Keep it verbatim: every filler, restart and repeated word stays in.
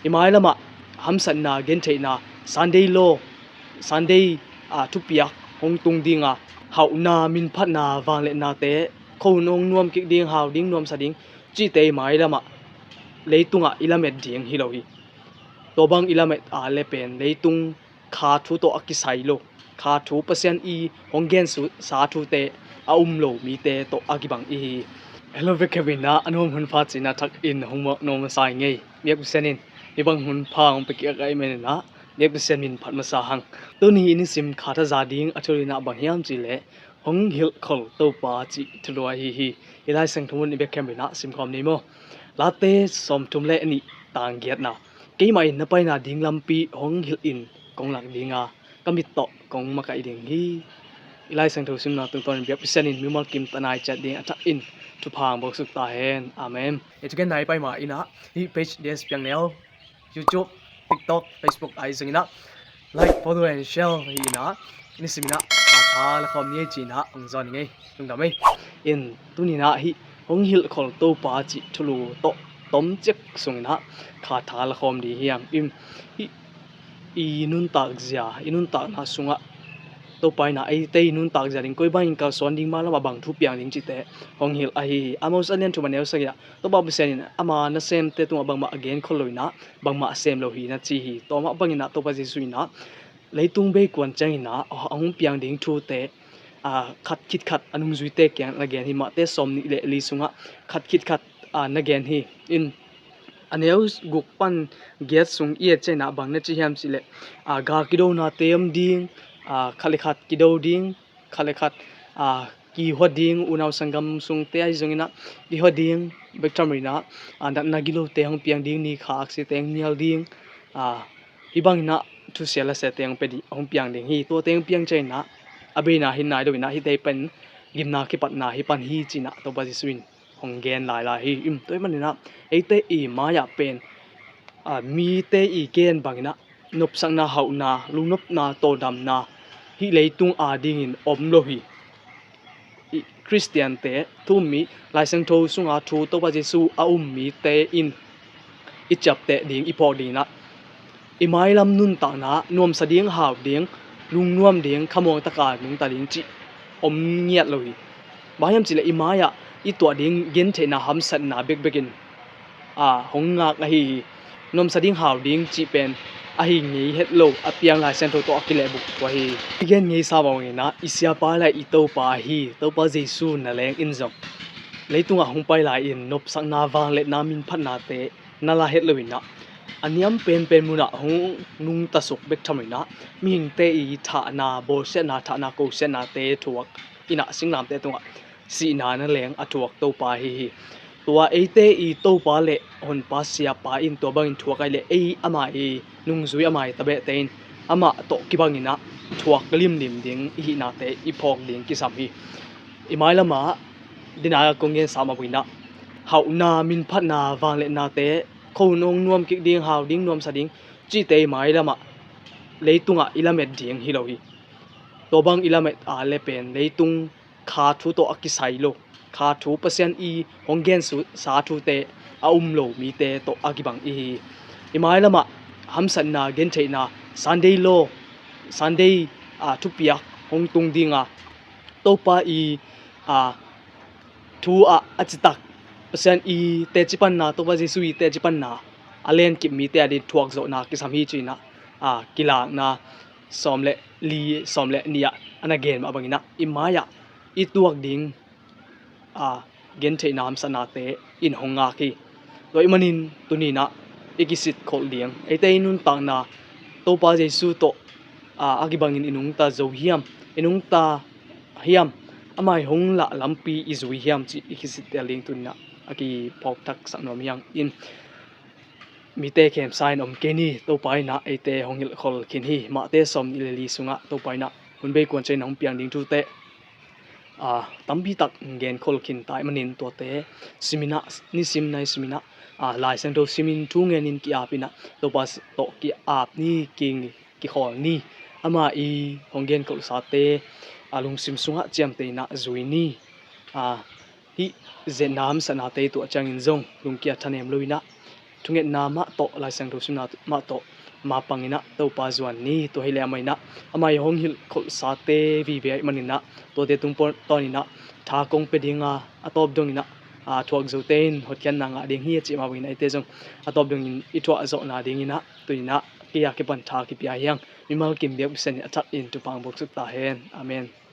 I mailamah hamsatna, gentheihna, Sunday law, Sunday, a, thupiak hong tung dinga, hauhna, minphatna, vangliatnate, khohun hong nuam kik ding, hau ding, nuamsa ding cihte i mailamah leitungah i lamet ding hi lo hi. Tua bang i lamet a le pen leitung kha thu tawh a kisai lo, kha thu, Pasian i hong gensa thute a um lo mite tawh a kibang i hi. Hello, bek khem in ah, a nuam hun pha cih in ah thak in hong muak nuam masa ing ei. Biak Pasian in hih bang hun pha hong pia kik ahih manin ah, Biak Pasian min phat masa hang. Tuni i nisim kha thaza ding a thulu in ah bang hiam cih leh, hong hilhkhol Topa cih thulu ahi hi. I Lai Siangtho mun i bek khem in ah simkhawm ni maw. Late sawmthum le nih, tang giatna. Keimah in na paina ding lampi hong hilh in, kong lak dinga, ka mit tawh kong makaih ding hi. I Lai Siangtho simna tungtawnin Biak Pasian in mimal kim tana i ciat ding a thak in thupha hong buaksuk ta hen. Amen. I thugenna i pai ma in ah, hih page D S Piang Neu, YouTube, TikTok, Facebook ah i zong in ah, like, follow and share hi in ah, nisim in ah kha tha la khawm ni ei ci in ah hong zawn ing ei. Lungdam ei. In tuni in ah hih hong hilhkhol Topa cih thulu tawh tomcik sung in ah kha tha la khawm ding hi hang. In hih i nuntak zia, i nuntakna sungah Topa in ah eite i nuntak zia ding, koi bangin kalsuan ding, mailamah bang thu piang ding cihte hong hilh ahi hi. Amos a lian thum a neu sagih ah, Topa Pasian in ama nasemte tungah bangmah a genkhol lo in ah, bangmah a sem lo hi na ci hi. Tua mah bangin ah Topa Jesuh in ah leitung bei kuan ciangin ah a hong piang ding thute, a, khat khit khat a nungzuite kiang na gen hi. Mate sawmnih le li sungah khat khit khat, a, na gen hi. In a neu guk pan giat sung i et ciangin ah bang na ci hiam cih leh, a, gal kidonate om ding, a, khat le khat kido ding, khat le khat, a, kihua ding, unau sanggam sungte ahi zongin ah kihua ding, bek tham in ah, a, natna gilote hong piang ding, ni kha aksite hong nial ding, a, hih bangin ah thusia lasiate hong pia ding, hong piang ding hi. Tuate hong piang ciangin ah a beina hi nai lo in ah hihte pen gimna kipatna hi pan hi ci in ah Topa Jesuh in hong gen lailai hi. In tua ahih manin ah eite i mai-ah pen, a, mite i gen bangin ah nopsakna, hauhna, lungnopna, tawldamna, hih leitung adingin om lo hi. I Khristiante, thu um mi, Lai Siangtho sunga thu Topa Jesuh a um mite in i ciapteh ding, i phawk ding in ah i mailam nuntakna nuamsa ding, hau ding, lungnuam ding, khamuang taka nungta ding cih om ngiat lo hi. Bang hiam cih leh i mai-ah i tuah ding gentheihna, hamsatna bekbek in, a, hong ngak ahi hi. Nuamsa ding, hau ding cih pen ahi ngei het lo, a piang Lai Siangtho tawh a kilehbuk tua hi. I gen ngeisa bangin ah i siapa le i Topa ahi Topa Jesuh na leng in zong leitungah hong pai lai-in nopsakna, vangliatna, minphatnate na la het lo in ah, a niam penpen munah hong nungta suk bek tham in ah, mihingte i thahna, bawlsiatna, thahna, kosiatnate thuak in ah, singlamteh tungah sihna na leng a thuak Topa ahi hi. Tua eite i Topa le Honpa, Siapa in tua bangin thuak ahih leh, ei ama i nungzui, ama i tabehte in amah tawh kibangin ah thuak limlim ding i hihnate i phawk ding kisam hi. I mailamah dinai a kong gensa mah bangin ah hauhna, minphatna, vangliatnate, khohun hong nuam kik ding, hau ding, nuamsa ding cihte i mailamah leitungah i lamet ding hi lo hi. Tua bang i lamet a le pen leitung kha thu tawh a kisai lo, kha thu, Pasian i hong gensa thute a um lo mite tawh a kibang i hi. I mailamah hamsatna, gentheihna, Sunday law, Sunday, a, thupiak hong tung dinga, Topa i, a, thu ah a citak, Pasian i teci panna, Topa Jesuh i teci panna a lenkip mite ading thuakzawhna kisam hi ci in ah, a, Kilakna sawm le li, sawm le nih ah a na gen mah bangin ah i mai-ah i tuak ding, a, gentheihna, hamsatnate in hong ngak hi. Tua ahih manin tuni in ah i kisitkholh ding, eite i nuntakna Topa Jesuh tawh, a, a kibangin i nungta zo hiam, i nungta hiam, ama i hong lah lampi i zui hiam cih i kisittel ding tuni in ah a kiphawk thaksak nuam hi hang. In mite khemsa in om kei ni, Topa in ah eite hong hilhkhol khin hi. Mate sawmnih le li sungah Topa in ah hun bei kuan ciangin hong piang ding thute, a, tampi tak genkhol khin ta ahih manin tuate sim in ah, nisim nai sim in ah, a, Lai Siangtho simin thu ngenin ki-ap in ah, Topa tawh ki-ap ni, ki, kikhawl ni. Ama i hong genkholhsate, a, lungsim sungah ciamteh in ah zui ni. A, hih zetna, hamsatnate i tuah ciangin zong lungkia thanem lo in ah, thungetna mah tawh, Lai Siangtho simna mah tawh, ma pangin ah Topa zuan ni. Tua hileh amah in ah, amah i hong hilh kholhsate vive ahih manin ah, tuate tung pawn tawn in ah tha kong pia ding a, a tawp dongin ah, a, thuak zote in hotkhiatna ngah ding hi a cih mah bangin ah eite zong a tawp dongin i thuah zawhna dingin ah, tu-in ah kei a kipan tha kipia hi hang. Mimal kim biak Pasian in a that in thupha hong buaksuk ta hen. Amen.